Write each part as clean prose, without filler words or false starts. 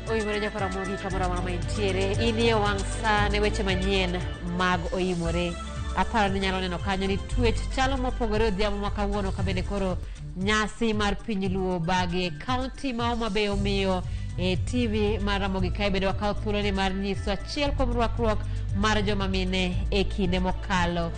Oimore Jakaramogi kamoro amora ma intiere. In e wang' sa ne weche manyien mag Oimore. Aparo ni inyalo neno kanyo ni twech chalo mopogore odhiambo ma kawuono ka bende koro nyasi mar piny Luo bagi e kaunti ma Homa Bay omiyo e TV mar Ramogi kae bende wakawo thuoloni mar nyiso achiel kuom rwakruok mar joma mine e kinde mokalo.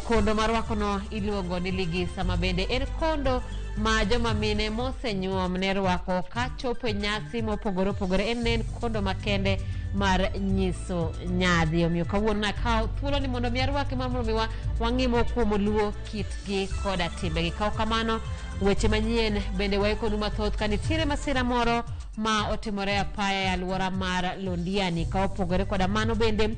Kondo marwakono iluongo ni ligisa ma bende en kondo ma joma mine mosenyuom ne rwako ka chopo e nyasi mopogore opogore. En ne en kondo makende mar nyiso nyadhi. Omiyo kawuono nakawo thuolo ni mondo mi arwake mar mondo mi wang'i mokuomo luo kitgi koda timbegi. Kaw kamano weche manyien bende waikonu mathoth ka nitiere masira moro ma otimore apaya e alwora mar Londiani. Ka opogore koda mano bende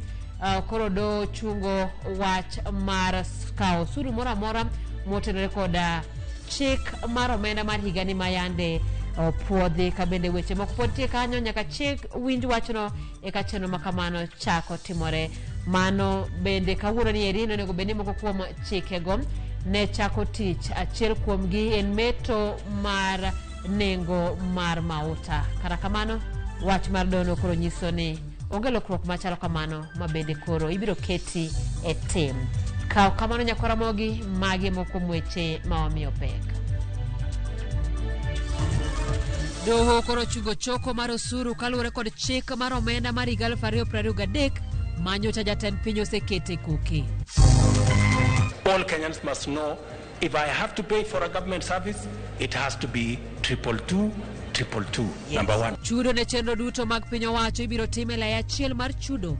koro doho chungo wach mar kawo osuru moro amora motenore koda chik mar omenda mar higani ma yande opuodhi. Ka bende weche moko pod tie kanyo nyaka chik winj wachno eka chenro ma kamano chako timore. Mano bende kawuono ni eri nonego bed ni moko kuom chikego ne chako tich. Achiel kuomgi en meto mar nengo mar mauta. Kata kamano, wach mar dohono koro nyiso ni onge lokruok machalo kamano ma bende koro ibiro keti e tim. Kaw kamano nyakwar Ramogi, magi e moko kuom weche ma wamiyo pek. Doho koro ochungo choko mar osuru kaluwore kod chik mar omenda mar higa 2023 ma nyocha jatend piny osekete koke. All Kenyans must know if I have to pay for a government service, it has to be 222, 222, number one. Chudo ne chenro duto mag piny owacho ibiro tim e lai achiel mar chudo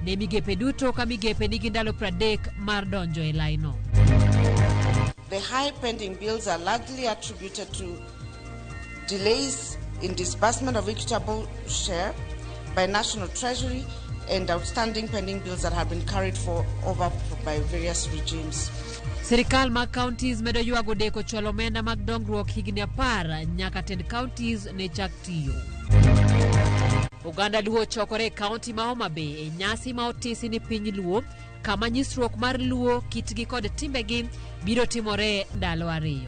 ne migepe duto ka migepe nigi ndalo 30 mar donjo e laino. The high pending bills are largely attributed to delays in disbursement of equitable share by National Treasury and outstanding pending bills that have been carried for over by various regimes. Sirikal mag counties medo ywago deko chwalo omenda mag dongruok higni 10 nyaka tend counties ne chak tiyo. Oganda Luo ochokore e kaunti ma Homa Bay e nyasi ma otisi ni piny Luo kama nyisruok mar Luo kitgi kod timbegi biro timore ndalo 2.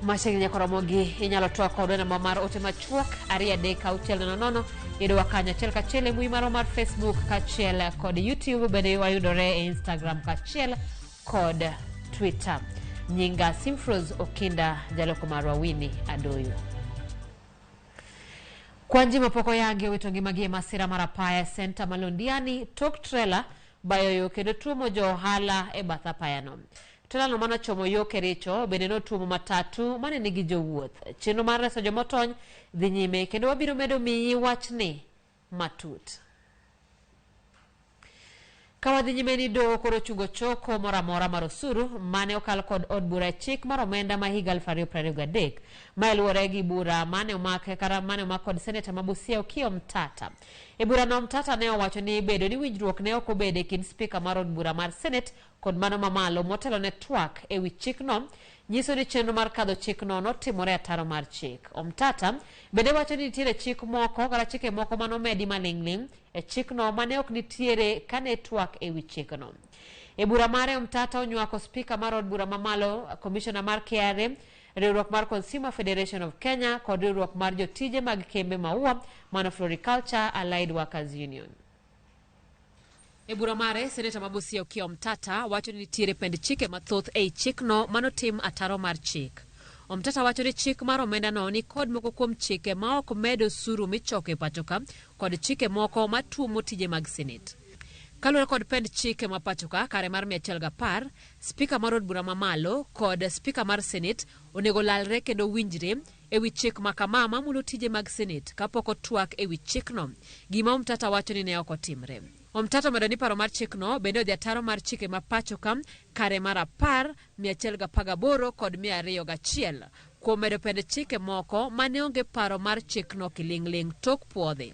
Machiegni nyaka Ramogi inyalo twak kodwa e namba mar ote machuok ariyo adek auchiel nono nono. Yudowa kanyo achiel kachiel e mbui marwa mar Facebook kaachiel kod YouTube, bende wayudore e Instagram kaachiel kod Twitter. Nyinga Simfros Okinda, jaloko marwa Winnie Adoyo. Kwan ji mapok oyangi owito ngimagi e masira mar apaya e senta ma Londiani tok trela bayo yo kendo tuomo jo ohala e bath apayano. Trelano manochomo yo Kericho bende notuomo matatu mane nigi jowuoth. Chenro mar reso jomotony dhi nyime kendo wabiro medo miyi wachni matut. Ka wadhi nyime ni doho koro ochungo choko moro amora mar osuru mane okal kod od bura e chik mar omenda ma higa 2023. Mae luwore gi bura mane omak kata mane omak kod seneta ma Busia Okiya Omtata. E burano Omtata ne owacho ni bedo ni winjruok ne ok obedo e kind spika mar od bura mar Senate kod mano mamalo motelo ne twak e wi chikno nyiso ni chenro mar kadho chikno notimore ataro mar chik. Omtata bende wacho ni nitiere chik moko kata chike moko manomedi maling'ling' e chikno mane ok nitiere kane twak e wi chikno. E bura mare Omtata onywako spika mar od bura mamalo, komishona mar KRA, riwruok mar Consumer Federation of Kenya kod riwruok mar jotije mag kembe maua mano Floriculture Allied Workers Union. E bura mare, Seneta ma Busia Okiya Omtata wacho ni nitiere pend chike mathoth ei chikno manotim ataro mar chik. Omtata wacho ni chik mar omendano ni kod moko kuom chike ma ok med osuru michoko e pachoka kod chike moko matuomo tije mag Senate. Kaluwore kod pend chike ma pachoka kare mar 110, spika mar od bura mamalo kod spika mar Senate onego lalre kendo winjre ewi chik ma kama mamulo tije mag Senate kapok otwak ewi chikno, gima Omtata wacho ni ne ok otimre. Omtata omedo ni paro mar chikno bende odhi ataro mar chike ma pacho ka kare mar 10, 118 kod 201 kuom medo pend chike moko mane onge paro mar chikno kiling'ling' tok puodhi.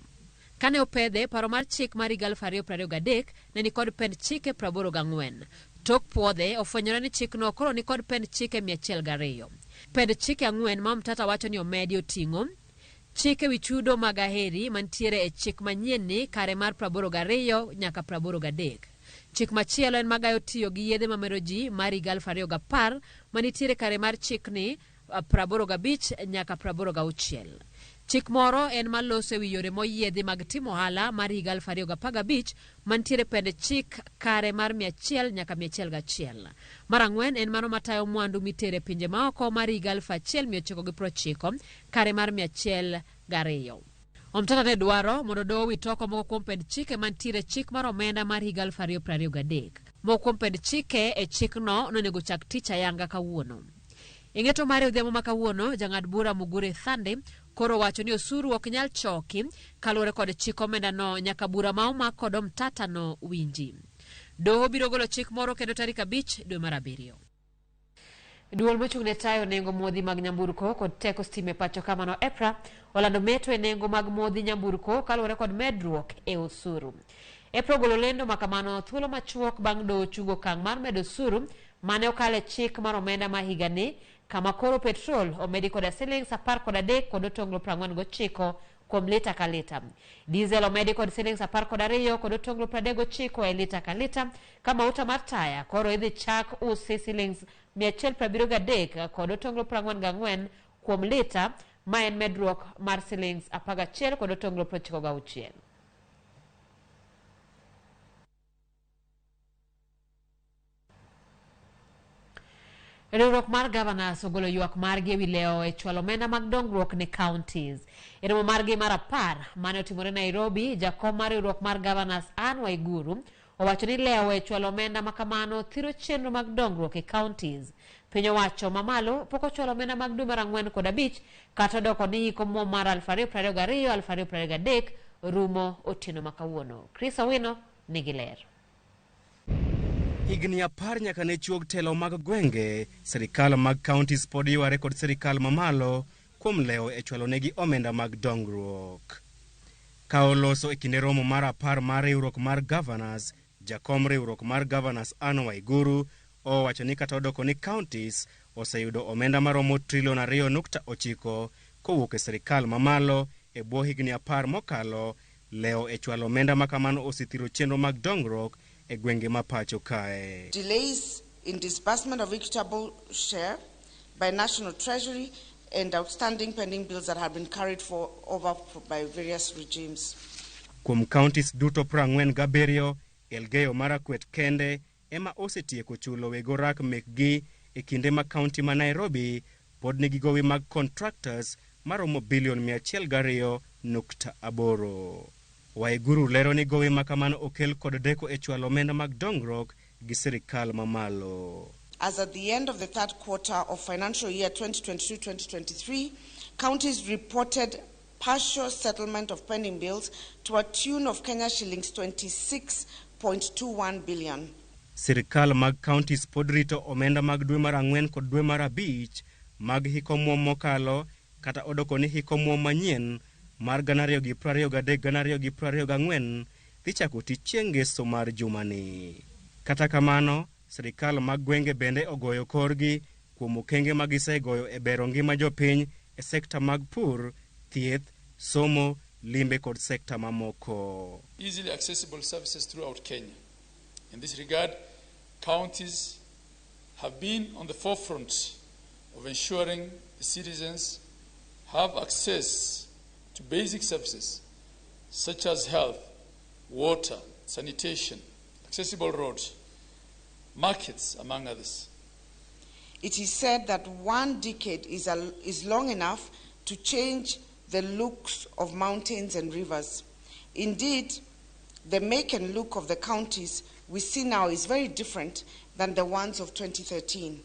Kane opedhe, paro mar chik mar higa 2023 ne nikod pend chike 84. Tok puodhe, ofwenyore ni chikno koro nikod pend chike 102. Pend chike 4 ma Omtata wacho ni omedi oting'o chike wi chudo mag aheri mantiere e chik manyien ni kare mar 82 nyaka 83. Chik machielo en magayo tiyo gi yedhe mamero ji mar higa 2010 manitiere kare mar chikni 85 nyaka 86. Chik moro en maloso ewi yore moyiedhi mag timo ohala mar higa 2015 mantiere pend chik kare mar 100 nyaka 101. Mar 4 en mano matayo mwandu mitere pinje maoko mar higa 1990 kare mar 102. Omtata ne dwaro mondo doho owit oko moko kuom pend chike mantiere chik mar omenda mar higa 2023. Moko kuom pend chike e chikno nonego chak tich ayanga kawuono. E ng'eto mare odhiambo ma kawuono, jang'ad bura Mugure Thande koro wacho ni osuru ok nyal choki kaluwore kod chik omenda no nyaka bura ma omak kod Omtata no winji. Doho biro golo chik moro kendo tarik 5 dwe mar 7. Duol mochung' ne tayo nengo modhi mag nyamburko kod teko stima e pacho ka mano EPRA olando meto e nengo mag modhi nyamburko kaluwore kod medruok e osuru. EPRA ogolo lendo ma kamano thuolo machuok bang' doho chungo okang' mar medo osuru mane okale chik mar omenda ma higani kama koro petrol omedi koda silings 13 kod otonglo 49 kuom lita ka lita. Diesel omedi kod silings 12 kod otonglo 39 e lita ka lita, ka mauta mar taya koro idhi chak usi silings 173 kod otonglo 44 kuom lita, ma en medruok mar silings 11 kod otonglo 96. Riwruok mar Governors ogolo ywak margi ewi lewo e chwalo omenda mag dongruok ne counties. E romo margi mar 10 mane otimore Nairobi, jakom mar riwruok mar Governors Anne Waiguru owacho ni lewo e chwalo omenda ma kamano thiro chenro mag dongruok e counties. Piny owacho mamalo pok ochwalo omenda mag dwe mar 4 kod 5 kata odoko ni hik omuom mar 2022 2023 rumo otieno ma kawuono. Chris Owino nigi ler. Higni 10 nyaka ne chuog telo mag gwenge, sirikal mag counties pod yware kod sirikal mamalo kuom lewo e chwalo negi omenda mag dongruok. Ka oloso e kinde romo mar 10 mar riwruok mar Governors, jakom riwruok mar Governors Anne Waiguru owacho ni kata odoko ni counties oseyudo omenda maromo trilion 2.9 kowuok e sirikal mamalo e bwo higni 10 mokalo, lewo e chwalo omenda ma kamano osethiro chenro mag dongruok e gwenge ma pacho kae. Delays in disbursement of equitable share by National Treasury and outstanding pending bills that have been carried over by various regimes. Kuom counties duto 47, Elgeyo Marakwet kende ema osetieko chulo weg orak mekgi e kinde ma county ma Nairobi pod nigi gowi mag contractors maromo bilion 102.8. Waiguru lero ni gowi ma kamano okel kod deko e chwalo omenda mag dongruok gi sirikal mamalo. As at the end of the third quarter of financial year 2022-2023, counties reported partial settlement of pending bills to a tune of Kenya shillings 26.21 billion. Sirikal mag counties pod rito omenda mag dwe mar 4 kod dwe mar 5 mag hik omuom mokalo kata odoko ni hik omuom manyien mar 2023-2024 dhi chako tich chieng' ngeso mar jumani. Kata kamano, sirikal mag gwenge bende ogoyo korgi kuom okenge ma gisegoyo e bero ngima jopiny e sekta mag pur, thieth, somo, limbe kod sekta mamoko. Easily accessible services throughout Kenya. In this regard, counties have been on the forefront of ensuring the citizens have access to basic services such as health, water, sanitation, accessible roads, markets, among others. It is said that one decade is long enough to change the looks of mountains and rivers. Indeed, the make and look of the counties we see now is very different than the ones of 2013.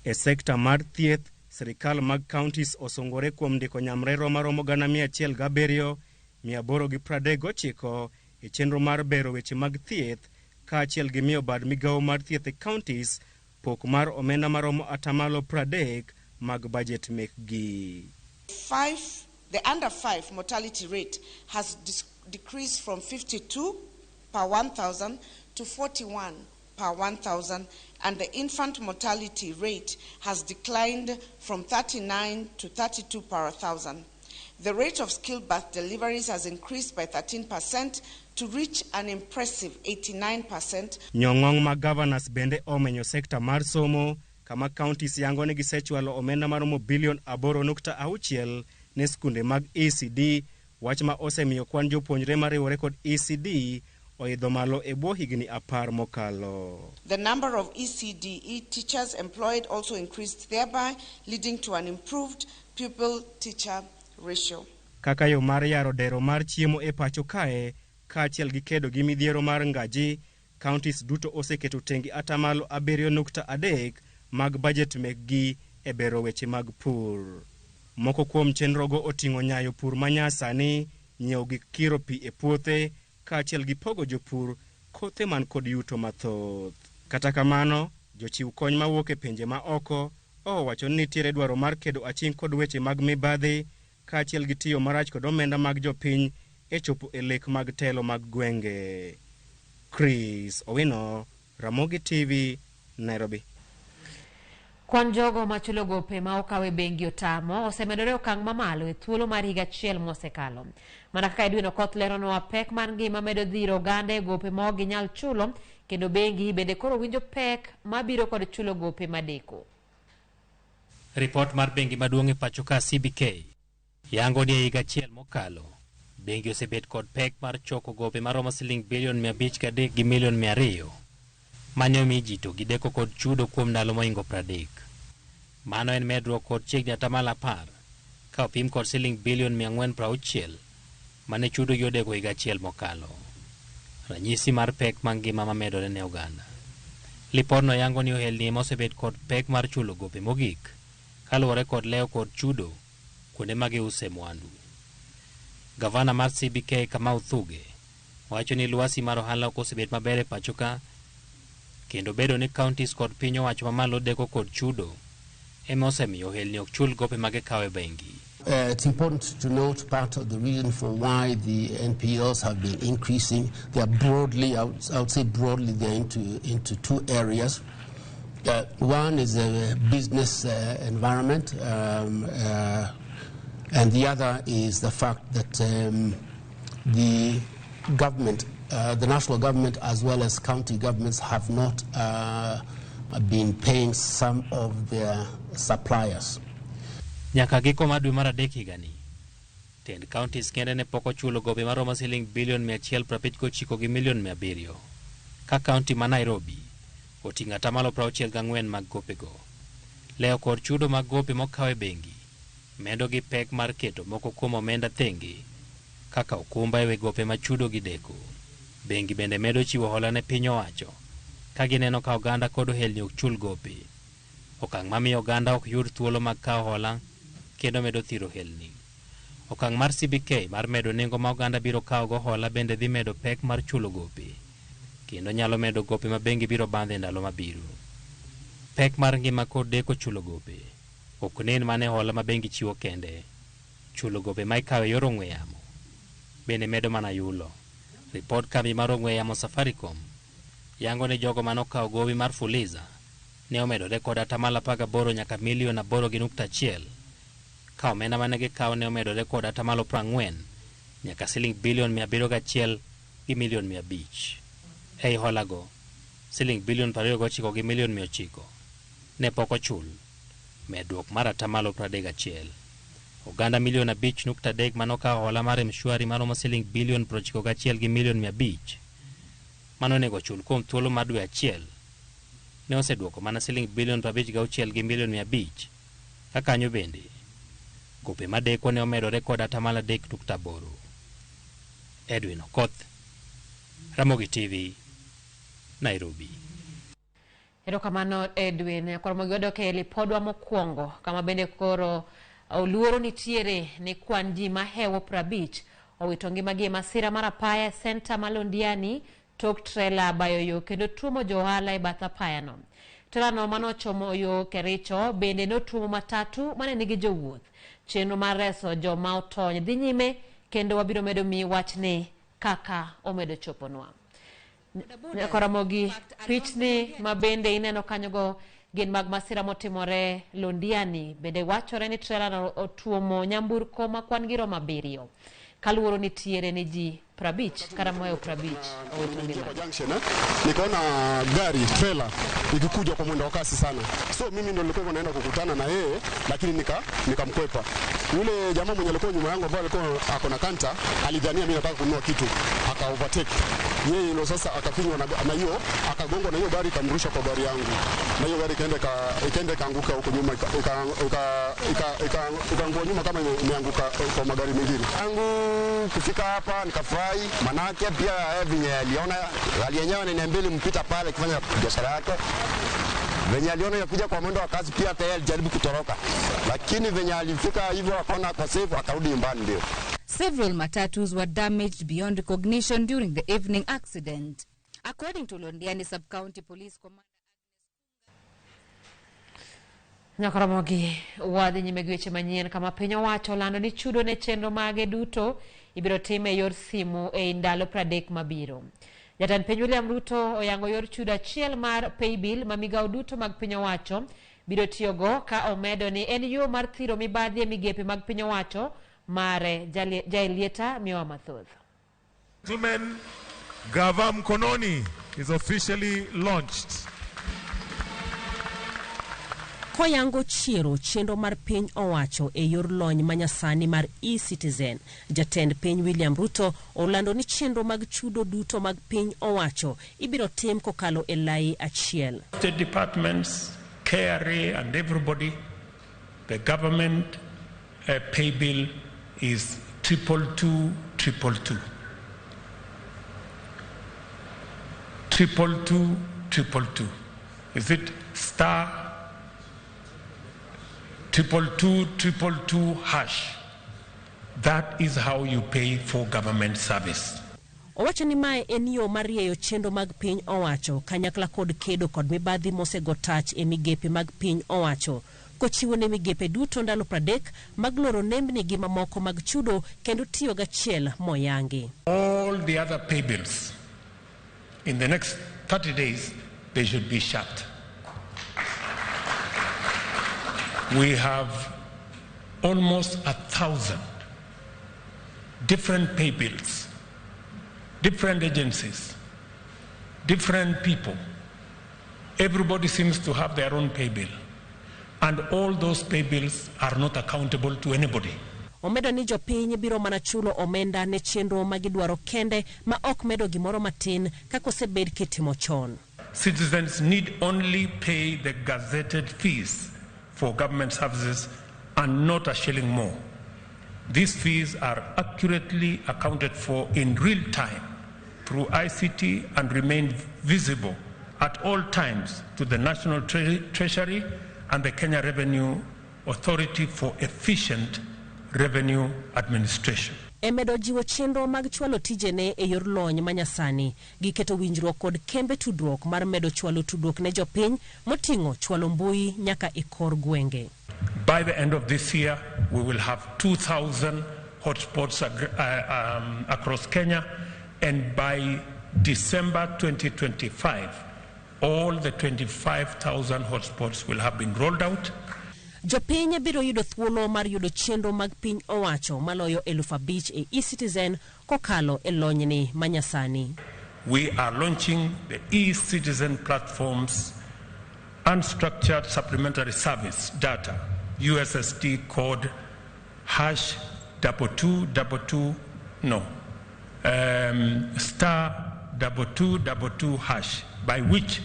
E sekta mar thieth, Sirikal mag counties osungore kuom ndiko nyamrerwa maromo 107,839 e chenro mar bero weche mag thieth kaachiel gi miyo bad migawo mar thieth e counties pok mar omenda maromo 30% mag budget mekgi. The under 5 mortality rate has decreased from 52 per 1,000 to 41 per 1,000, and the infant mortality rate has declined from 39 to 32 per 1,000. The rate of skilled birth deliveries has increased by 13% to reach an impressive 89%. Nyong'ong' mag governors bende omenyo sekta mar somo kama counties yango ni gisechwalo omenda maromo bilion 8.6 ne skunde mag ECD, wach ma osemiyo kwan jopuonjre mariwore kod ECD oidho malo e bwo higni 10 mokalo. The number of ECDE teachers employed also increased, thereby leading to an improved pupil-teacher ratio. Kaka yo mar yaro dero mar chiemo e pacho kae kaachiel gi kedo gi midhiero mar ngaji, counties duto oseketo tenge 7.3% mag budget mekgi e bero weche mag pur. Moko kuom chenrogo oting'o nyayo pur manyasani, nyiewo gik kiro pi e puothe, kaachiel gi pogo jopur kothe man kod yuto mathoth. Kata kamano, jochiw kony mawuok e pinje ma oko owacho ni nitiere dwaro mar kedo aching' kod weche mag mibadhi kaachiel gi tiyo marach kod omenda mag jopiny e chopo e lek mag telo mag gwenge. Chris Owino, Ramogi TV, Nairobi. Kwan jogo machulo gope ma okaw e bengi otamo osemedore okang' mamalo e thuolo mar higa achiel mosekalo. Mana kaka Edwin Okoth leronwa, pek mar ngima medo dhiro oganda e gope ma ok ginyal chulo, kendo bengi bende koro winjo pek mabiro kod chulo gope madeko. Ripot mar bengi maduong' e pacho ka CBK yango ni e higa achiel mokalo, bengi osebet kod pek mar choko gope maromo siling bilion 503 gi milion 200 mane omi ji to gideko kod chudo kuom ndalo mohingo 30. Mano en medruok kod chiegni 10% ka opim kod siling bilion 460 mane chudo gi odeko higa achiel mokalo. Ranyisi mar pek mangima mamedore ne oganda. Lipodno yango ni ohelni ema osebet kod pek mar chulo gope mogik kaluwore kod lewo kod chudo kuonde ma giuse mwandu. Gavana mar CBK Kamau Thuge wacho ni lwasi mar ohala ok osebet maber e pacho ka, kendo bedo ni counties kod piny owacho mamalo deko kod chudo ema osemiyo ohelni ok chul gope ma gikawo e bengi. It's important to note part of the reason for why the NPLs have been increasing. They are broadly, I would say broadly, they're into two areas. One is a business environment, and the other is the fact that the government, the national government as well as county governments have not been paying some of their suppliers. Nyaka giko mar dwe mar adek higani, tend counties kende ne pok ochulo gope maromo siling bilion 159 gi milion 700, ka county ma Nairobi oting'o 64% mag gopego. Lewo kod chudo mag gope mokaw e bengi medo gi pek mar keto moko kuom omenda thenge kaka okumba e wi gope ma chudo gi deko. Bengi bende medo chiwo hola ne piny owacho ka gineno ka oganda kod ohelni ok chul gope, okang' mamiyo oganda ok yud thuolo mag kawo hola kendo medo thiro ohelni. Okang' mar CBK mar medo nengo ma oganda biro kawogo hola bende dhi medo pek mar chulo gope, kendo nyalo medo gope ma bengi biro bandho e ndalo mabiro. Pek mar ngima kod deko chulo gope ok nen mana e hola ma bengi chiwo kende. Chulo gope ma ikawo e yor ong'we yamo bende medo mana yulo. Ripod kambi mar ong'we yamo Safaricom yango ni jogo manokawo gowi mar Fuliza ne omedore kod 18% nyaka milion 8.1, ka omenda mane gikawo ne omedore kod 40% nyaka siling bilion 701 gi milion 500. Ei holago, siling bilion 29 gi milion 900 ne pok ochul, medruok mar 31%. Oganda milion 5.3 manokawo hola mar M-Shwari maromo siling bilion 91 gi milion 500 mano onego chul kuom thuolo mar dwe achiel ne oseduoko mana siling bilion 56 gi milion 500, ka kanyo bende gope madeko ne omedore kod 3.8%. Edwin Okoth, Ramogi TV, Nairobi. Erokamano Edwin. Koro mogi wadok e lipodwa mokwongo kama bende koro luoro nitiere ni kwan ji mahewo 50 owito ngimagi e masira mar apaya e senta ma Londiani tok trela bayo yo kendo tuomo jo ohala e bath apayano. Trelano manochomo yo Kericho bende notuomo matatu mane nigi jowuoth. Chenro mar reso joma otony dhi nyime kendo wabiro medo miyi wachni kaka omedo choponwa. Koromogi pichni ma bende ineno kanyogo gin mag masira motimore Londiani. Bende wachore ni trela otuomo nyamburko ma kwan gi romo 7. Kaluoro nitiere ni ji 50 kata mohewo 50 owito ngimagi. Junction, nikaona gari trailer ikikuja kwa mwendo wa kasi sana, so mimi ndo nilikuwa naenda kukutana na yeye, lakini nikamkwepa. Yule jamaa mwenye alikuwa nyuma yangu ambaye alikuwa ako na kanta alidhania mimi nataka kununua kitu, aka overtake yeye, ndio sasa akafinywa na hiyo, akagongwa na hiyo gari, ikamrusha kwa gari yangu, na hiyo gari ikaenda ikaanguka huko nyuma, ikaangua nyuma kama imeanguka kwa magari mengine. Yangu kufika hapa nikafurahi, manake pia venye aliona gari yenyewe ananiambia ilimpita pale akifanya biashara yake. Venye aliona inakuja kwa mwendo wa kasi, pia hata yeye alijaribu kutoroka, lakini venye alifika hivyo akaona kwa safe, akarudi nyumbani. Ndio. Several matatus were damaged beyond recognition during the evening accident. According to Londiani Sub-County Police Commander Nyakoromogi wadhi nyime gi weche manyien kama piny owacho olando ni chudo ne chenro mage duto ibiro tim e yor simu e ndalo 30 mabiro. Jatend piny William Ruto oyango yor chudo achiel mar paybill ma migawo duto mag piny owacho biro tiyogo, ka omedo ni en yo mar thiro mibadhi e migepe mag piny owacho mare. Jaelieta miyowa mathoth. Gentlemen, Gava Mkononi is officially launched. Koyango chiero chenro mar piny owacho e yor lony manyasani mar eCitizen, jatend piny William Ruto olando ni chenro mag chudo duto mag piny owacho ibiro tim kokalo e lai achiel. State departments, KRA and everybody, the government pay bill is 222 222. 222 222. Is it star 222 222 hash? That is how you pay for government service. Owacho ni mae en yo mar rieyo chenro mag piny owacho kanyakla kod kedo kod mibadhi mosego tach e migepe mag piny owacho, kochiwo ne migepe duto ndalo 30 mag loro nembni gi mamoko mag chudo kendo tiyo gachiel moyangi. All the other pay bills in the next 30 days, they should be shut. We have almost 1,000 different pay bills, different agencies, different people. Everybody seems to have their own pay bill. And all those pay bills are not accountable to anybody. Omedo ni jopiny biro mana chulo omenda ne chenro magidwaro kende ma ok medo gimoro matin kaka osebed kitimo chon. Citizens need only pay the gazetted fees for government services and not a shilling more. These fees are accurately accounted for in real time through ICT and remain visible at all times to the National Treasury and the Kenya Revenue Authority for efficient revenue administration. Emedo jiwo chenro mag chwalo tijene e yor lony manyasani, giketo winjruok kod kembe tudruok mar medo chwalo tudruok ne jopiny moting'o chwalo mbui nyaka e kor gwenge. By the end of this year, we will have 2,000 hotspots across Kenya, and by December 2025, all the 25,000 hotspots will have been rolled out. Jopiny biro yudo thuolo mar yudo chenro mag piny owacho maloyo 5,000 e eCitizen kokalo e lonyni manyasani. We are launching the eCitizen platform's unstructured supplementary service data, USSD code #2222, no, *2222#, by which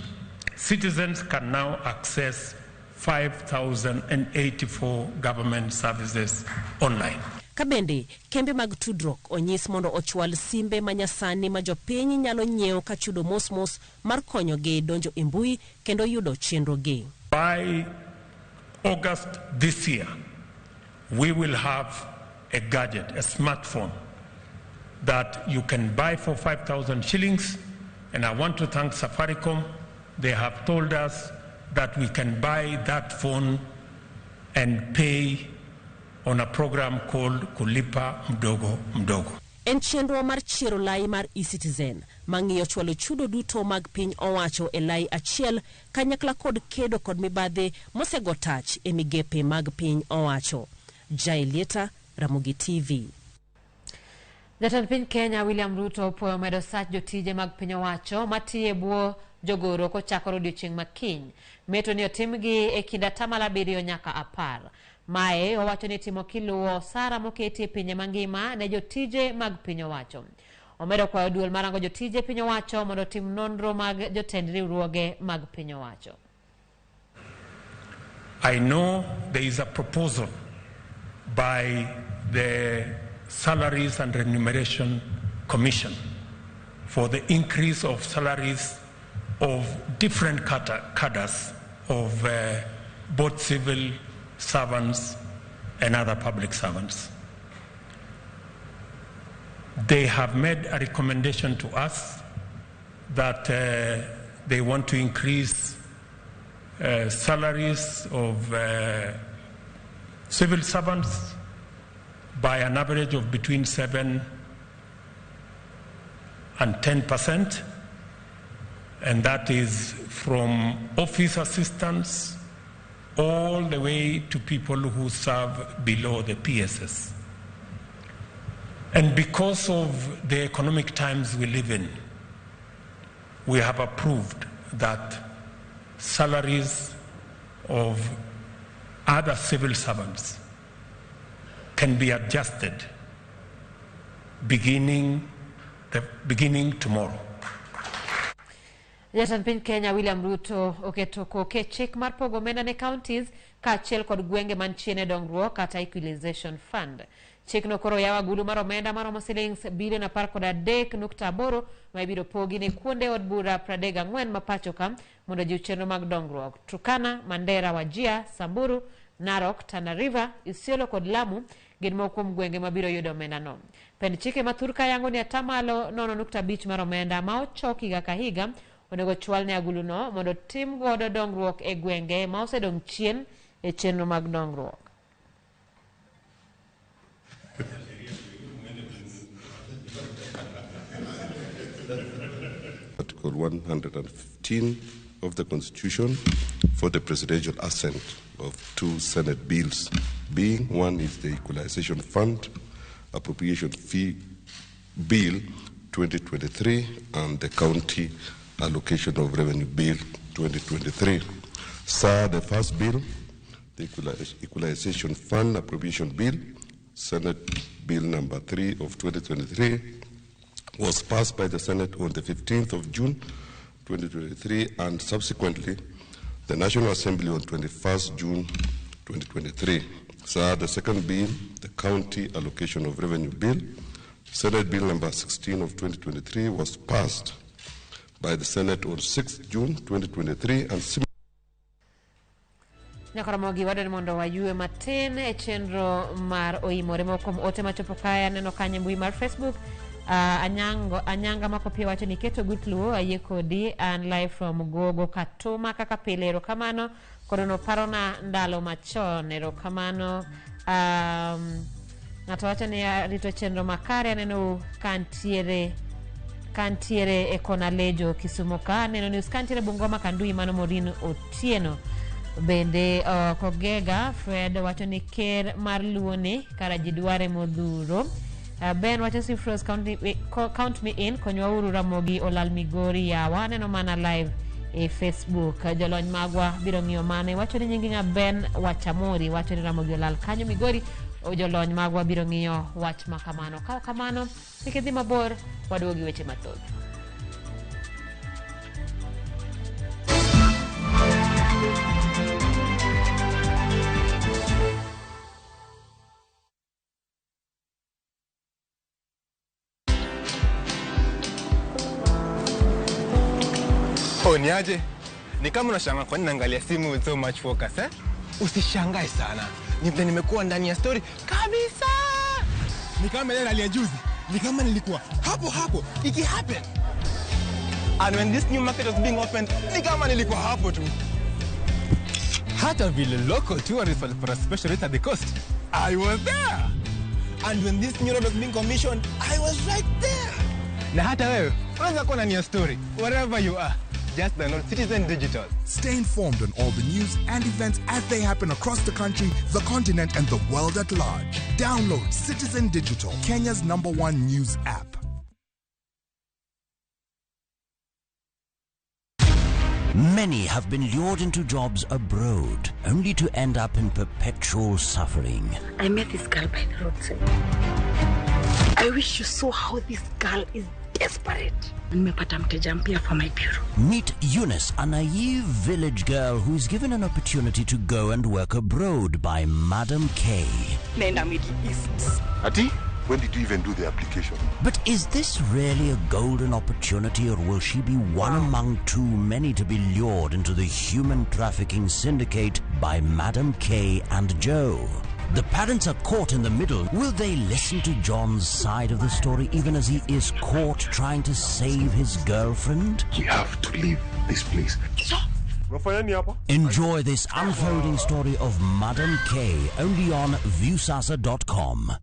citizens can now access 5,084 government services online. Ka bende kembe mag tudruok onyis mondo ochwal simbe manyasani ma jopiny nyalo nyiewo ka chudo mos mos mar konyogi donjo e mbui kendo yudo chenrogi. By August this year, we will have a gadget, a smartphone, that you can buy for 5,000 shillings. And I want to thank Safaricom. They have told us that we can buy that phone and pay on a program called Kulipa Mdogo Mdogo. En chenro mar chiero lai mar eCitizen mang'iyo chwalo chudo duto mag piny owacho e lai achiel kanyakla kod kedo kod mibadhi mosego tach e migepe mag piny owacho. Jaelieta, Ramogi TV. Jatend piny Kenya William Ruto opuoyo medo sach jotije mag piny owacho matiyo e bwo jogoro kochakore odiochieng' ma kiny. Meto ni otimgi e kind atamalo 7 nyaka 10. Mae owacho ni itimo kiluwo osara moketi e pinje mangima ne jotije mag piny owacho. Omedo kwayo duol marango jotije piny owacho mondo otim nonro mag jotend riwruoge mag piny owacho. I know there is a proposal by the Salaries and Remuneration Commission for the increase of salaries of different cadres of both civil servants and other public servants. They have made a recommendation to us that they want to increase salaries of civil servants by an average of between 7 and 10%, and that is from office assistants all the way to people who serve below the PSS. And because of the economic times we live in, we have approved that salaries of other civil servants can be adjusted beginning tomorrow. Jatend piny Kenya William Ruto oketo koke chik mar pogo omenda ne counties kaachiel kod gwenge manchien e dongruok kata Equalization Fund. Chikno koro yawo agulu mar omenda maromo silings bilion 13.8 ma ibiro pogi ne kuonde od bura 34 ma pacho ka mondo ojiw chenro mag dongruok. Turkana, Mandera, Wajir, Samburu, Narok, Tana River, Isiolo kod Lamu gin moko kuom gwenge mabiro yudo omenda no. Pend chike ma thurka yango ni atamalo 0.5 mar omenda ma ochok higa ka higa onego chwal ne aguluno mondo tim godo dongruok e gwenge ma osedong' chien e chenro mag dongruok. Article 115 of the Constitution for the presidential assent of two Senate bills, being one is the Equalization Fund Appropriation Fee Bill 2023 and the County Allocation of Revenue Bill 2023. Sir, the first bill, the Equalization Fund Appropriation Bill, Senate Bill number 3 of 2023, was passed by the Senate on the 15th of June 2023 and subsequently the National Assembly on 21st June 2023. Sir, the second bill, the County Allocation of Revenue Bill, Senate Bill number 16 of 2023, was passed by the Senate on 6th June 2023 and Nyakaramogi wadwani mondo wayue matin e chenro mar oimore moko kuom ote machopo kae aneno kanyo e mbui mar Facebook. Anyanga Makopia wacho ni keto gut luo ayie kodi an live from Gogo Katuma kaka pile erokamano kono parona ndalo machon erokamano. Ng'ato wacho ni arito chenro makare aneno kantiere e kona Lejo Kisumu ka aneno news kantiere Bungoma Kandui mano Morin Otieno bende Kogega Fred wacho ni ker mar luo ni kara ji dware modhuro. Ben wacho Sifros count me in konywa uru Ramogi olal Migori yawa aneno mana live e Facebook. Jolony magwa biro ng'iyo mane wacho ni nyingi ng'a Ben Wachamori wacho ni Ramogi olal kanyo Migori. Jolony magwa biro ng'iyo wach makamano. Ka kamano kik idhi mabor waduogi weche mathoth. Niaje? Ni kama unashangaa kwa nini naangalia simu with so much focus, eh? Usishangae sana. Ni vile nimekuwa ndani ya story kabisa. Ni kama ile ya juzi. Ni kama nilikuwa hapo hapo iki happen. And when this new market was being opened, ni kama nilikuwa hapo tu. Hata vile local tourists walipata special rate at the coast, I was there. And when this new road was being commissioned, I was right there. Na hata wewe unaweza kuwa ndani ya story wherever you are. Just download Citizen Digital. Stay informed on all the news and events as they happen across the country, the continent, and the world at large. Download Citizen Digital, Kenya's #1 news app. Many have been lured into jobs abroad, only to end up in perpetual suffering. I met this girl by the roadside. I wish you saw how this girl is desperate. Nimepata mteja mpya for my bureau. Meet Eunice, a naive village girl who is given an opportunity to go and work abroad by Madam K. Nenda Middle East. Ati? When did you even do the application? But is this really a golden opportunity, or will she be one among too many to be lured into the human trafficking syndicate by Madam K and Joe? The parents are caught in the middle. Will they listen to John's side of the story even as he is caught trying to save his girlfriend? We have to leave this place. Enjoy this unfolding story of Madam K only on Viusasa.com.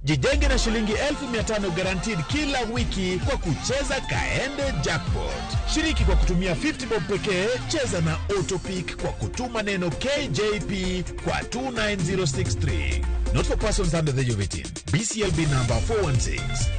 Jijenge na shilingi 1500 guaranteed kila wiki kwa kucheza Kaende Jackpot. Shiriki kwa kutumia 50 bob pekee, cheza na Autopick kwa kutuma neno KJP kwa 29063. Not for persons under the age of 18. BCLB number 416.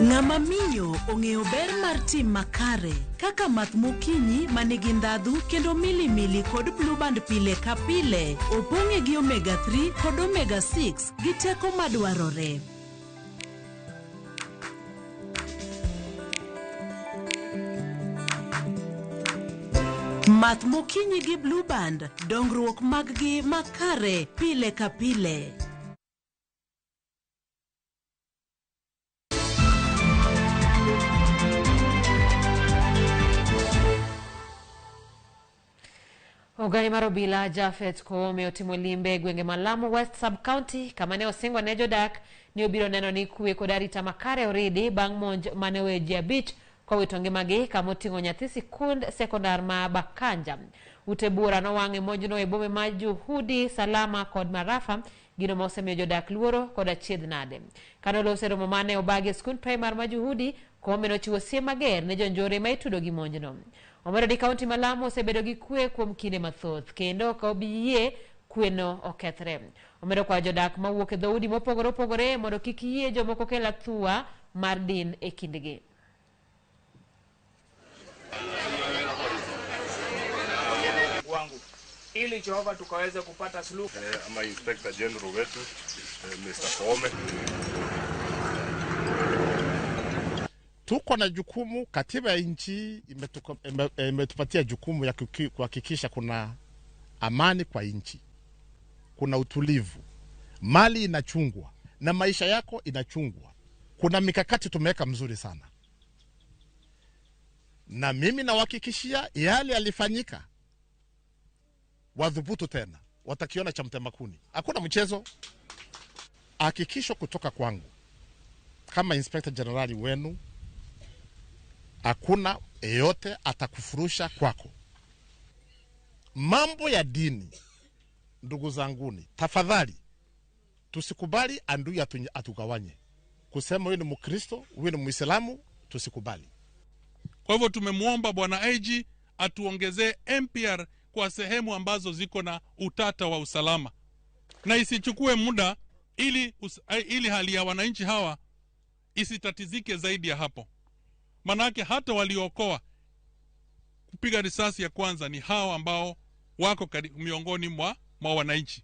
Ng'ama miyo ong'eyo ber mar tim makare kaka math mokinyi manigi ndhadhu kendo milimili kod Blue Band pile ka pile opong'e gi omega 3 kod omega 6 gi teko madwarore. Math mokinyi gi Blue Band, dongruok mag gi makare pile ka pile. Ogai mar obila Japhet Koome otimo limbe e gwenge ma Lamu West Sub-County kama ne osingo ne jodak ni obiro neno ni kwe kod arita makare oridi bang' monj mane oweyo ji 5 kowito ngimagi kama oting'o nyathi sikund sekondar ma Bakanja. Ute bura nowang' e monjno e bome ma Juhudi, Salama kod Marafa, gino ma osemiyo jodak luoro kod achiedh nade. Kane oloso e romo mane obagi e sikund primar ma Juhudi, Koome nochiwo siem mager ne jonjore ma itudo gi monjno. Omedo ni kaunti ma Lamu osebedo gi kwe kuom kinde mathoth kendo ok obi yie kweno okethre. Omedo kwayo jodak mawuok e dhoudi mopogore opogore mondo kik yie jomoko kel athua mar din e kindgi. Wangu ili Jehova tukaweze kupata suluhu. Ama Inspector General wetu Mr. Koome. Tuko na jukumu, katiba ya nchi imetupatia jukumu ya kuhakikisha kuna amani kwa nchi, kuna utulivu, mali inachungwa na maisha yako inachungwa. Kuna mikakati tumeweka mzuri sana, na mimi nawahakikishia yale yalifanyika, wadhubutu tena, watakiona cha mtema kuni. Hakuna mchezo. Hakikisho kutoka kwangu kama Inspector General wenu, hakuna yeyote atakufurusha kwako. Mambo ya dini, ndugu zanguni, tafadhali tusikubali adui atugawanye. Kusema huyu ni Mkristo, huyu ni Muislamu, tusikubali. Kwa hivyo tumemuomba Bwana IG atuongezee MPR kwa sehemu ambazo ziko na utata wa usalama, na isichukue muda ili hali ya wananchi hawa isitatizike zaidi ya hapo. Manake hata waliokoa kupiga risasi ya kwanza ni hao ambao wako miongoni mwa wananchi.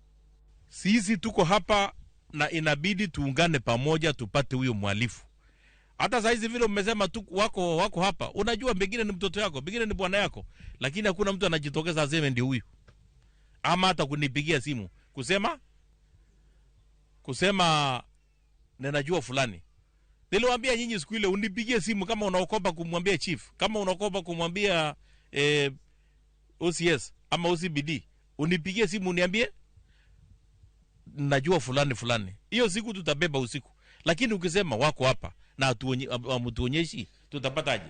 Sisi tuko hapa na inabidi tuungane pamoja tupate huyo mhalifu. Hata saa hizi vile mmesema tu wako hapa, unajua pengine ni mtoto yako, pengine ni bwana yako, lakini hakuna mtu anajitokeza aseme ndio huyu, ama hata kunipigia simu kusema ninajua fulani. Niliwaambia nyinyi siku ile, unipigie simu kama unaogopa kumwambia chief, kama unaogopa kumwambia OCS ama OCBD, unipigie simu uniambie najua fulani fulani. Hiyo siku tutabeba usiku. Lakini ukisema wako hapa na hamtuonyeshi, tutapataje?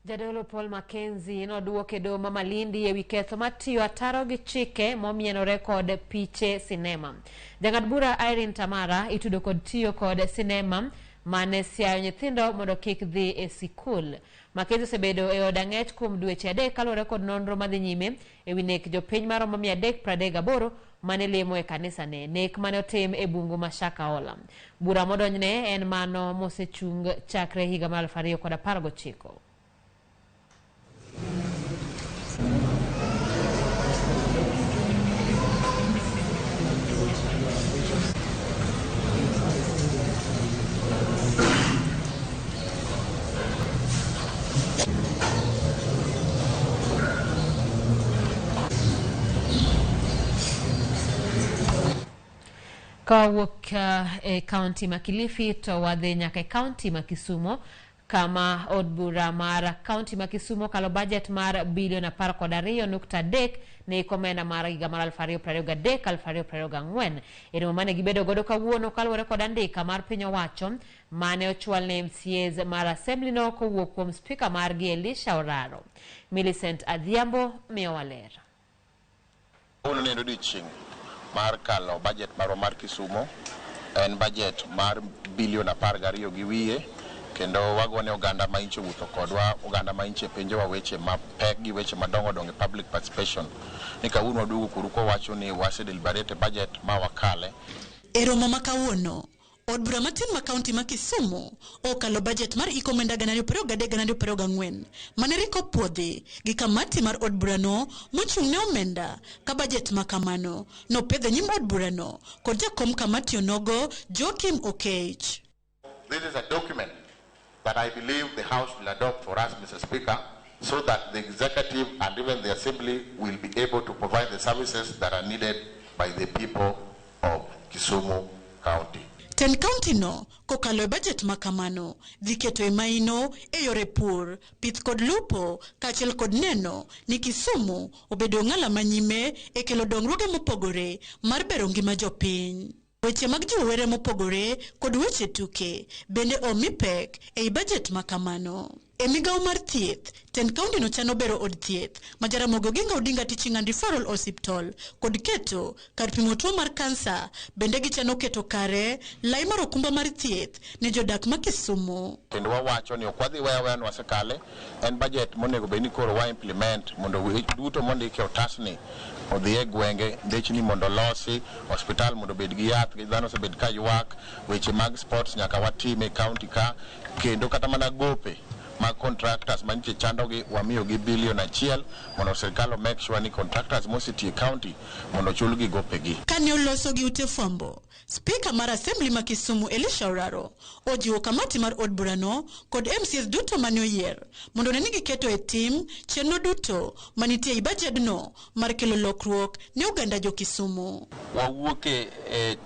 Jadolo Paul Mackenzie noduoke doho ma Malindi ewi ketho mar tiyo ataro gi chike momienore kod piche sinema. Jang'ad bura Irene Tamara itudo kod tiyo kod sinema mane siayo nyithindo mondo kik dhi e sikul. Mackenzie osebedo e od ang'ech kuom dweche 3 kaluwore kod nonro madhi nyime ewi nek jopiny maromo 338 mane lemo e kanisa ne. Nek mane otim e bungu ma Shakahola. Bura modonjne en mano mosechung chakre higa mar 2019. Kawuok e kaunti ma Kilifi to wadhi nyaka e kaunti ma Kisumu, kama od bura mar kaunti ma Kisumu kalo budget mar bilion 12.3 ne omenda mar higa mar 2023-2024. E romo mane gibedo godo kawuono kaluwore kod andika mar piny owacho mane ochwal ne MCAs mar assembly no kowuok kuom spika margi Elisha Oraro. Millicent Adhiambo miyowa ler. Kawuono ne en odiochieng' mar kalo budget marwa mar Kisumu. En budget mar bilion 12.5, kendo wagone oganda ma inche wuotho kodwa, oganda ma inche penjowa weche mapek gi weche madongo dongo e public participation. Ni kawuono waduogo kuru kowacho ni wase deliberate budget ma wakale. E romo ma kawuono, od bura matin ma kaunti ma Kisumu okalo budget mar iko omenda 2023-2024 mane riko puodhi gi kamati mar od burano mochung' ne omenda ka budget ma kamano nopedho nyim od burano kod jakom kamati onogo Joakim Okech. This is a document that I believe the House will adopt for us, Mr. Speaker, so that the executive and even the assembly will be able to provide the services that are needed by the people of Kisumu County. Ten kaunti no kokalo e budget ma kamano dhi keto e maino e yore pur, pith kod lupo kaachiel kod neno ni Kisumu obedo ong'ala manyime e kelo dongruoge mopogore mar bero ngima jopiny. Weche mag jiwo were mopogore kod weche tuke bende omi pek ei budget ma kamano. E migawo mar thieth, tend kaunti no chano bero od thieth ma Jaramogi Oginga Odinga Teaching and Referral Hospital kod keto kar pimo tuo mar kansa. Bende gichano keto kare lai mar okumba mar thieth ne jodak ma Kisumu. Kendo wawacho ni ok wadhi weyo aweya ni wasekale, en budget monego bed ni koro wa implement mondo duto mondiki e otasni odhi e gwenge, ndechni mondo olosi, hospital mondo obed gi yath, dhano osebed ka ywak, weche mag sports nyaka watim e county ka, kendo kata mana gope mag contractors mantie chandogi wamiyogi bilion 1 mondo sirkal o make sure ni contractors mosetiyo e county mondo ochulgi gopegi. Kane oloso gi ute fwambo, spika mar assembly ma Kisumu Elisha Oraro ojiwo kamati mar od burano kod MCAs duto mane oyier mondo one ni giketo e tim chenro duto manitie ei bajedno mar kelo lokruok ne oganda jo Kisumu. Wawuok e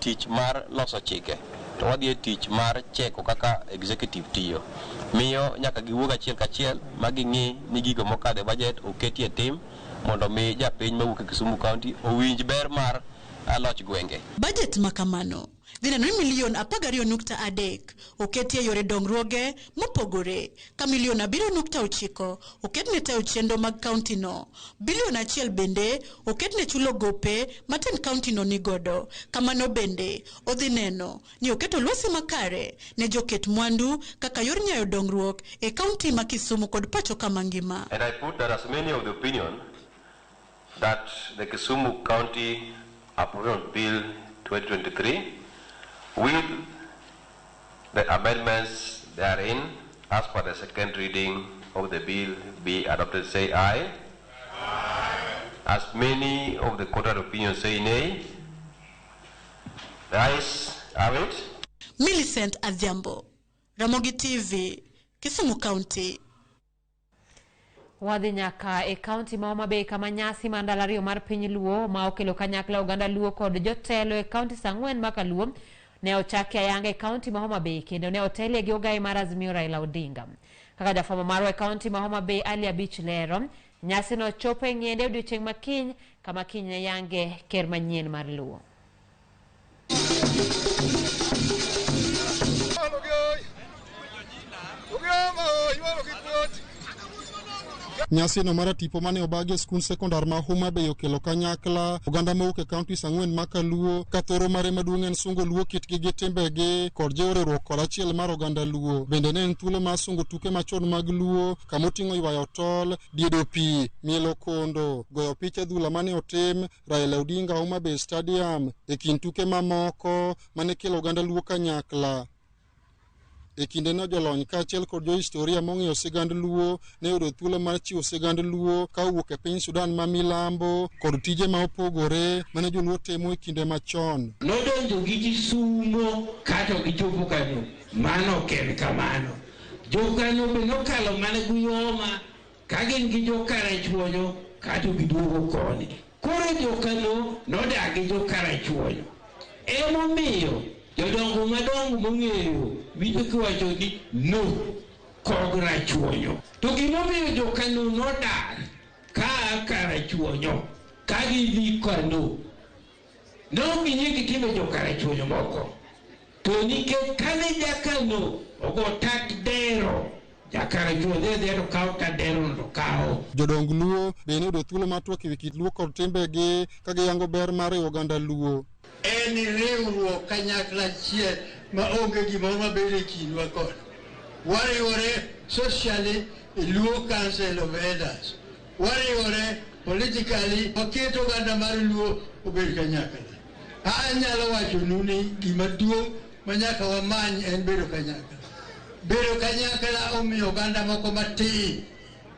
tich mar loso chike to wadhi e tich mar cheko kaka executive tiyo. Miyo nyaka giwuog achiel kachiel ma ging'i ni gigo mokadho e budget oketi e tim mondo mi japiny mawuok e Kisumu County owinj ber mar loch gwenge. Budget ma kamano dhi neno ni milion 12.3 oketi e yore dongruoge mopogore, ka milion 7.9 oket ne tayo chenro mag kaunti no. Bilion 1 bende oket ne chulo gope ma tend kaunti no nigodo. Kamano bende odhi neno ni oketo lwasi makare ne joket mwandu kaka yor nyayo dongruok e kaunti ma Kisumu kod pacho kama ngima. And I put that as many of the opinion that the Kisumu County Approval Bill 2023 with the amendments therein as per the second reading of the bill be adopted, say aye. Aye. As many of the contrary opinion say nay. The ayes have it. Millicent Adhiambo, Ramogi TV, Kisumu County. Wadhi nyaka e kaunti ma Homa Bay kama nyasi mar ndalo ariyo mar piny Luo ma okelo kanyakla oganda Luo kod jotelo e kaunti 4 ma Kaluo ne ochaki ayanga e kaunti ma Homa Bay kendo ne otelie gi ogaye mar Azimio Raila Odinga. Kaka jafwambo marwa e kaunti ma Homa Bay Ali Abich lero, nyasi no chopo e ng'iende odiochieng' ma kiny kama kiny ne yange ker manyien mar Luo. Nyasino mar tipo mane obagi e skund sekondar ma Homa Bay okelo kanyakla oganda mowuok e kauntis 4 ma Kaluo ka thoro mare maduong' en sungo Luo kitgi gi timbegi kod jiwo riwruok kod achiel mar oganda Luo. Bende ne en thuolo mar sungo tuke machon mag Luo kamoting'o ywayo tol, diedo pi, mielo kondo, goyo picha adhula mane otim Raila Odinga Homa Bay Stadium e kind tuke mamoko mane kelo oganda Luo kanyakla. E kindeno jolony kaachiel kod johistoria mong'eyo sigand Luo ne oyudo thuolo mar chiwo sigand Luo ka owuok e piny Sudan ma milambo kod tije ma opogore mane joluo timo e kinde machon. Nodonjo gi Kisumo kato gichopo Kano, mano ok en kamano. Jokano be nokalo mana Guyoma ka gin gi Jokarachuonyo kato giduogo koni. Koro Jokano nodak gi Jokarachuonyo. Emomiyo jodongo madongo mong'eyo winjo kiwacho ni no kog Rachuonyo. To gimomiyo Jokano nodar kaa Karachuonyo ka gidhi Kano, ne ok giyie gi timbe Jokarachuonyo moko. To nikech kane Jakano ogo tat dero, Jakarachuonyo dhi adhiya to kawo tat dero to kawo. Jodong Luo be ne oyudo thuolo mar twak ewi kit Luo kod timbegi ka giyango ber mar riwo oganda Luo. En riwruok kanyakla achiel ma onge gimoro mabedo e kindwa kod. Wariwore socially e Luo Council of Elders. Wariwore politically, waketo oganda mar Luo obed kanyakla. Anyalo wachonu ni gima duong' ma nyaka wamany en bedo kanyakla. Bedo kanyakla omiyo oganda moko matin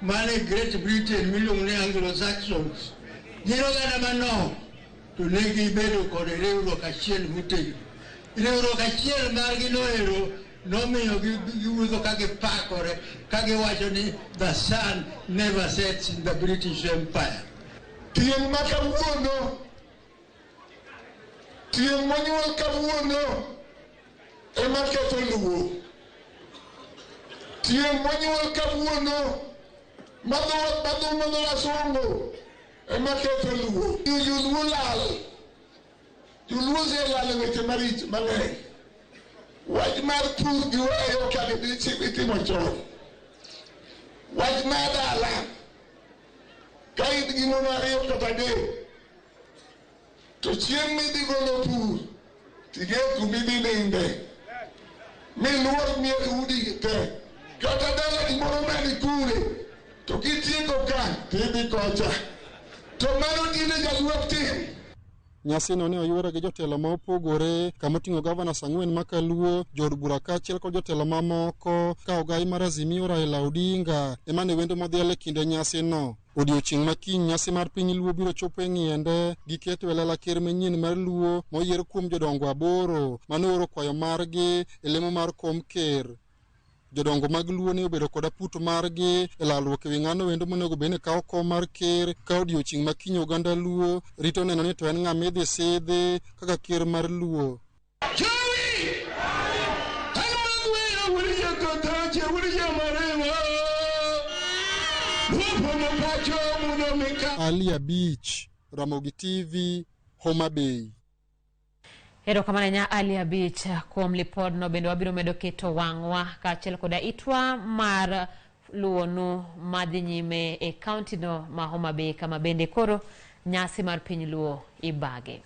mane Great Britain miluongo ni Anglo-Saxons. Gin oganda manok to ne gibedo kod riwruok achiel motegno. Riwruok achiel margi noero nomiyo giwuotho ka gipakore ka giwacho ni the sun never sets in the British Empire. Tieng' ma kawuono, tieng' monyuol kawuono ema ketho Luo. Tieng' monyuol kawuono madhumo dho wasungu ema ketho Luo. Joluo lal. Joluo oselal e weche maricho mang'eny. Wach mar pur giweyo kaka itimo chon. Wach mar dala, ka in gi mon ariyo kata adek, to chieng' midhi golo pur, ting'e kumidhi ninde, miluor mier udi te. Kata dalani moro mani kure, to kitieko ka, tidhi kocha. To mano tinde jaluo ok tim. Nyasino ne oyuore gi jotelo ma opogore kamoting'o gavana 4 ma Kaluo, jood bura kaachiel kod jotelo mamoko ka ogai mar Azimio Raila Odinga ema ne wendo modhial e kinde nyasino. Odiochieng' ma kiny nyasi mar piny Luo biro chopo e ng'iende gi keto e lela ker manyien mar Luo moyier kuom jodongo 8 mane ooro kwayo margi e lemo mar kom ker. Jodongo mag Luo ne obedo kod aput margi e lalruok ewi ng'ano wendo monego bed ni kawo kom mar ker ka odiochieng' ma kiny oganda Luo rito neno ni to en ng'ama idhi sidhi kaka ker mar Luo. Ali Abich, Ramogi TV, Homa Bay. Erokamano nya Ali Abich kuom lipodno. Bende wabiro medo keto wang'wa kaachiel koda itwa mar luwonu madhi nyime e kaunti no ma Homa Bay kama bende koro nyasi mar piny Luo ibage.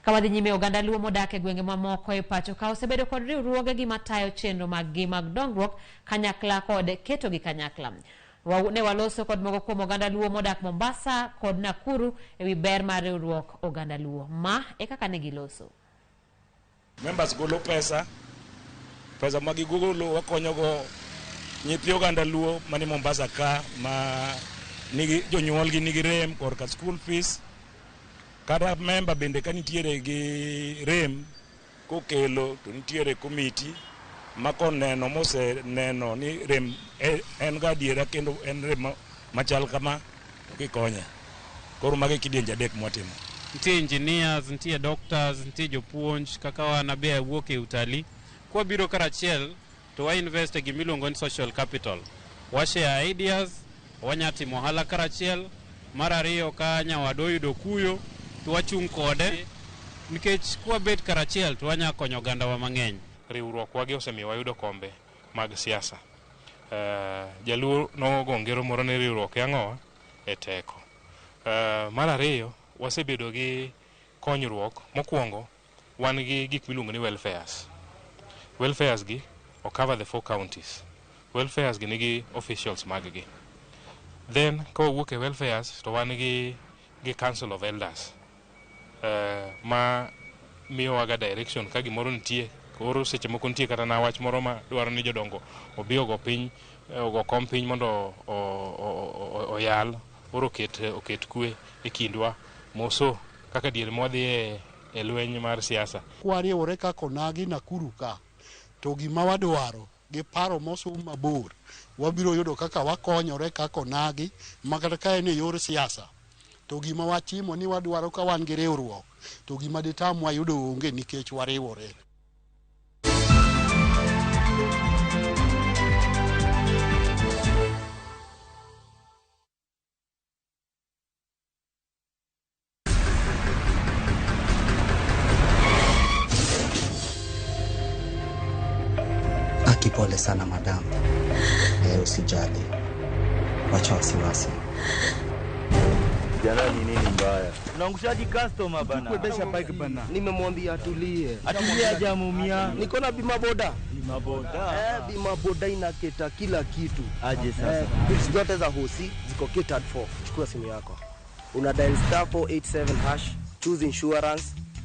Kawadhi nyime, oganda Luo modak e gwenge mamoko e pacho ka osebedo kod riwruogegi matayo chenro mag gi mag dongruok kanyakla kod ketogi kanyakla. Ne waloso kod moko kuom oganda Luo modak Mombasa kod Nakuru ewi ber mar riwruok oganda Luo. Ma e kaka ne giloso. Members golo pesa, pesa ma gigolo wakonyogo nyithi oganda Luo mani Mombasa ka ma nigi jonyuolgi nigi rem korka school fees. Kata member bende ka nitiere gi rem kokelo to nitiere committee Ma koneno moseneno ni rem en ga adiera kendo en rem machal kama to kikonye. Koro magi kidienje adek mwatimo. Nitie engineers, nitie doctors, nitie jopuonj kaka wan abe awuok e utalii. Kwabiro karachiel to wa invest e gimiluongo ni social capital. Wa share ideas, wanya timo ohala karachiel. Mar ariyo ka nyawadu oyudo kuyo to wachung' kode nikech kwabet karachiel to wanya konyo ogandawa mang'eny. Riwruok wagi osemiyo wayudo kombe mag siasa. Jaluo nogo ngero moro ni riwruok e ang'owa e teko. Mar ariyo wasebedo gi konyruok. Mokwongo wan gi gik miluongo ni welfares. Welfares gi o cover the 4 counties. Welfares gi nigi officials mag gi. Then kawuok e welfares to wan gi council of elders ma miyowaga direction ka gimoro nitie. Koro seche moko nitie kata na wach moro ma dwaro ni jodongo obi ogo piny, ogo kom piny mondo oyal, oro oket kwe e kindwa moso kaka diere mwadhi e lweny mar siasa. Kwariwore kaka onagi Nakuru ka, to gima wadwaro gi paro mosum mabor, wabiro yudo kaka wakonyore kaka onagi, ma kata ka en e yor siasa, to gima watimo ni wadwaro ka wan gi riwruok, to gima ditamwa yudo onge nikech wariwore. Pole sana madam. Usijali. Wacha wasiwasi. Jana ni nini mbaya? Unaangushaji customer bana. Kuendesha bike bana. Nimemwambia atulie. Atulie hajamuumia. Niko na bima boda. Bima boda. Bima boda inaketa kila kitu. Aje sasa. Bills zote za hosi ziko catered for. Chukua simu yako. Una dial *487#, choose insurance.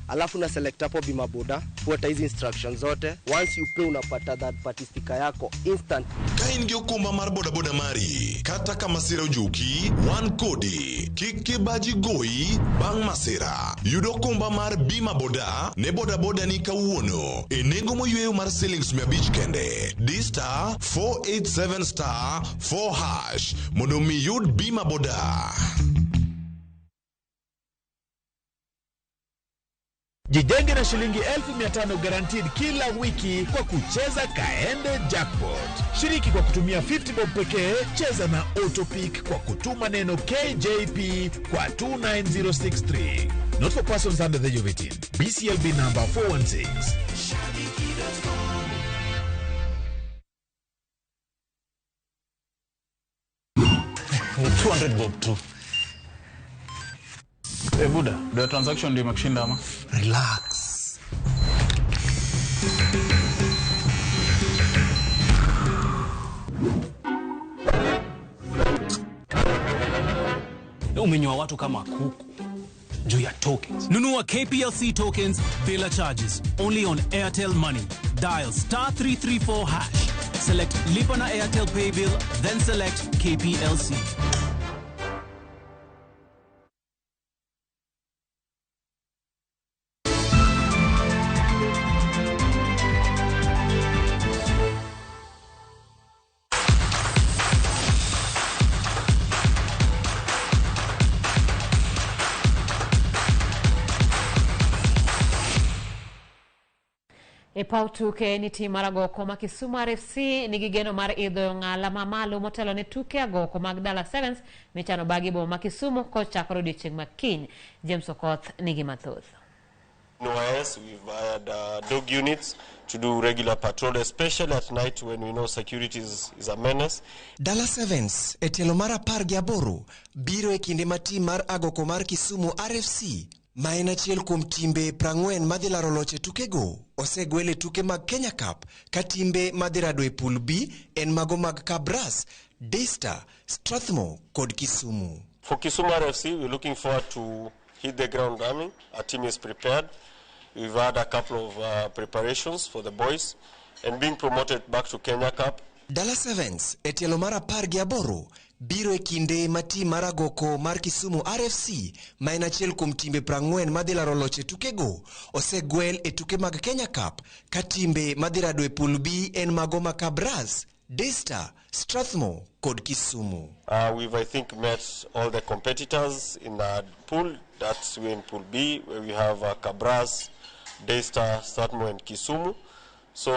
Alafu na select hapo bima boda, fuata hizi instructions zote. Once you pay unapata third party sticker yako instant. Ka in gi okumba mar boda boda mari, kata ka masira ojuki, wan kodi. Kik kibaji goyi bang' masira. Yud okumba mar bima boda ne boda boda ni kawuono e nengo moyweyo mar siling 500 kende. Di *487*4# mondo mi yud bima boda. Jijenge na shilingi 1500 guaranteed kila wiki kwa kucheza Kaende Jackpot. Shiriki kwa kutumia 50 bob pekee, cheza na Autopick kwa kutuma neno KJP kwa 29063. Not for persons under the age of 18. BCLB number 416. $200 bob tu. Hey Buda, the transaction ndio imekushinda ama? Relax. Umenyoa watu kama kuku juu ya tokens. Nunua KPLC tokens bila charges only on Airtel Money. Dial *334#. Select Lipa na Airtel Pay Bill, then select KPLC. E paw tuke ni tim mar agoko ma Kisumu RFC nigi geno mar idho ong'ala mamalo motelo ne tuke agoko mag Dala Sevens michano bagi boma ma Kisumu kochakore odiochieng' ma kiny. James Okoth nigi mathoth. NYS, we've hired dog units to do regular patrol, especially at night when we know security is a menace. Dala Sevens e tielo mar 18 biro e kinde ma tim mar agoko mar Kisumu RFC ma en achiel kuom timbe 40 madhi laro loch e tukego osegwel e tuke mag Kenya Cup ka timbe madhi rado e pool B en mago mag Kabras, Daystar, Strathmore kod Kisumu. For Kisumu RFC, we're looking forward to hit the ground running. Our team is prepared. We've had a couple of preparations for the boys and being promoted back to Kenya Cup. Dala Sevens e tielo mar 18 biro e kinde ma tim mar agoko mar Kisumu RFC ma en achiel kuom timbe 40 madhi laro loch e tukego osegwel e tuke mag Kenya Cup ka timbe madhi rado e pool B en mago ma Kabras, Daystar, Strathmore kod Kisumu. We've, I think, met all the competitors in the pool. That's we're in Pool B, where we have Kabras, Daystar, Strathmore, and Kisumu. So,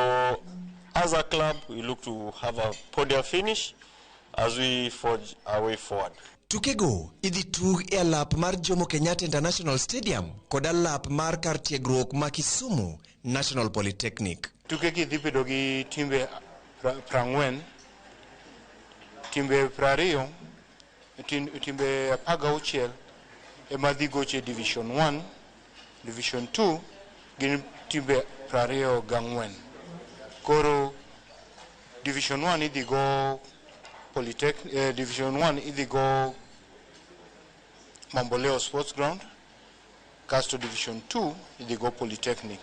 as a club, we look to have a podium finish as we forge our way forward. Tukego idhi tug e alap mar Jomo Kenyatta International Stadium kod alap mar kar tiegruok ma Kisumu National Polytechnic. Tukegi dhi bedo gi timbe 40, timbe 20, timbe 16 ema dhi goche Division 1, Division 2 gin timbe 24. Koro Division 1 idhi go Polytechnic, Division 1 idhi go Mamboleo Sports Ground, kasto Division 2 idhi go Polytechnic.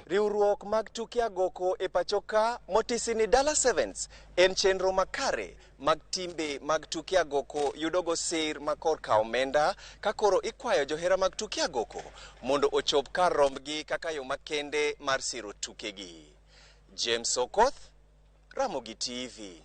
Riwruok mag tuke agoko e pacho ka motisi ni Dala Sevens en chenro makare mag timbe mag tuke agoko yudogo sir ma korka omenda ka koro ikwayo johera mag tuke agoko mondo ochop kar rombgi kaka yo makende mar siro tukegi. James Okoth, Ramogi TV.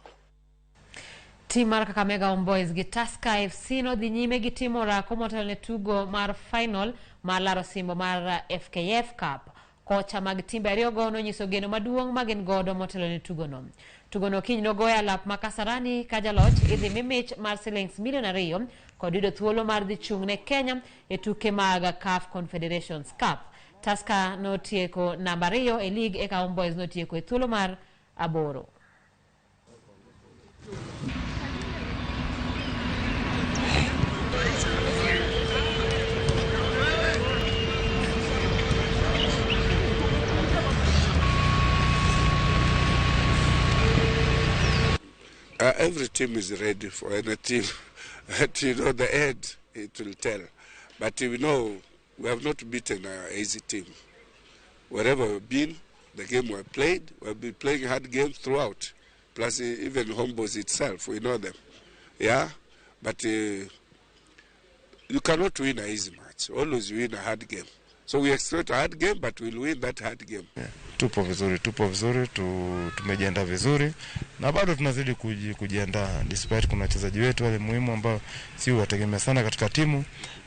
Tim mar Kakamega Homeboyz gi Tusker FC nodhi nyime gi timo orako motelo ne tugo mar final mar laro osimbo mar FKF Cup. Kocha mag timbe ariyogo nonyiso geno maduong' ma gin godo motelo ne tugono. Tugono kiny nogoyo alap ma Kasarani ka jaloch idhi mi mich mar silings milion 2 kod yudo thuolo mar dhi chung' ne Kenya e tuke mag CAF Confederations Cup. Tusker notieko namba 2 e lig eka Homeboyz notieko e thuolo mar 8. Every team is ready for any team. But you know, the end, it will tell. But we know we have not beaten an easy team. Wherever we've been, the game we played, we've been playing hard games throughout. Plus, even Homeboyz itself, we know them. Yeah? But you cannot win an easy match. Always win a hard game. So we expect a hard game, but we'll win that hard game. Yeah. Tupo vizuri, tumejiandaa vizuri na bado tunazidi kujiandaa despite kuna wachezaji wetu wale muhimu ambao si wategemea sana katika timu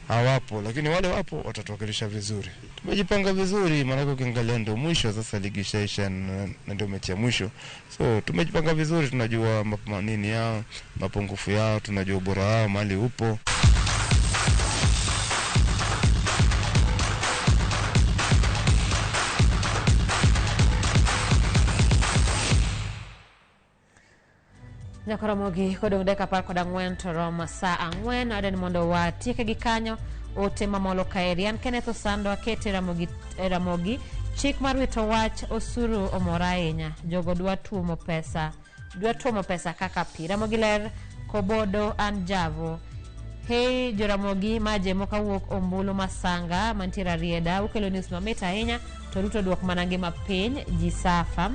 hawapo, lakini wale wapo watatuwakilisha vizuri. Tumejipanga vizuri, maana ukiangalia ndio mwisho sasa, ligi ishaisha na ndio mechi ya mwisho. So tumejipanga vizuri, tunajua nini yao, mapungufu yao, tunajua ubora wao mahali upo. Nyakoromogi kodong' dakika 14 to romo saa 4 aden mondo watieke gi kanyo ote mamolo kaeri. An Kenneth Osando akete Ramogi chik mar wito wach osuru omora ahinya. Jogo dwa tuomo pesa kaka pi. Ramogi ler kobodo an Javo. Hey Joramogi maje mokawuok Ombulu Masanga mantiere Arieda ukelo news mamit ahinya to Ruto duok mana ngima piny ji safa.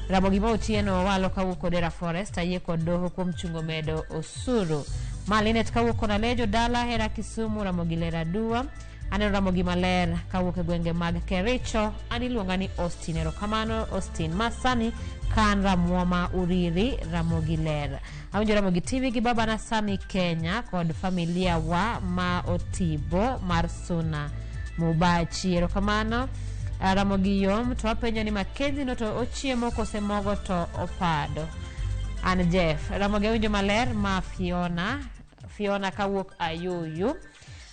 Ramogi ma Otieno walo kawuok Odera Forest ayie kod doho kuom chungo medo osuru. Malinet kawuok Konalejo dala Hera Kisumu Ramogi ler adua. Aneno Ramogi maler kawuok e gwenge mag Kericho. An iluonga ni Austin. Erokamano Austin. Masani kan Ramuoma Uriri Ramogi ler. Awinjo Ramogi TV gi babana Sami Kenya kod familia wa ma Otibo mar Suna Mubachi. Erokamano. Ramogi yom to apenjo ni Mackenzie no to ochiemo kose mogo to opado. An Jeff. Ramogi awinjo maler ma Fiona kawuok Ayuyu.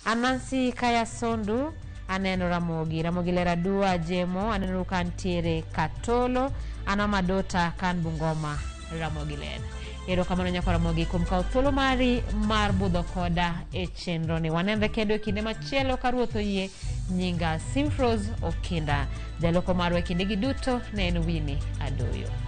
Anansi Kaya Sondu aneno Ramogi. Ramogi ler adua Jemo aneno ka ntiere Katolo. Ana Madota kan Bungoma Ramogi ler. Erokamano nyako Ramogi kuom kawo thuolo mari mar budho koda e chenro ni. Wanenre kendo e kinde machielo ka Ruoth oyie. Nyinga Simfrose Okinda. Jaloko marwa e kindegi duto ne en Winnie Adoyo.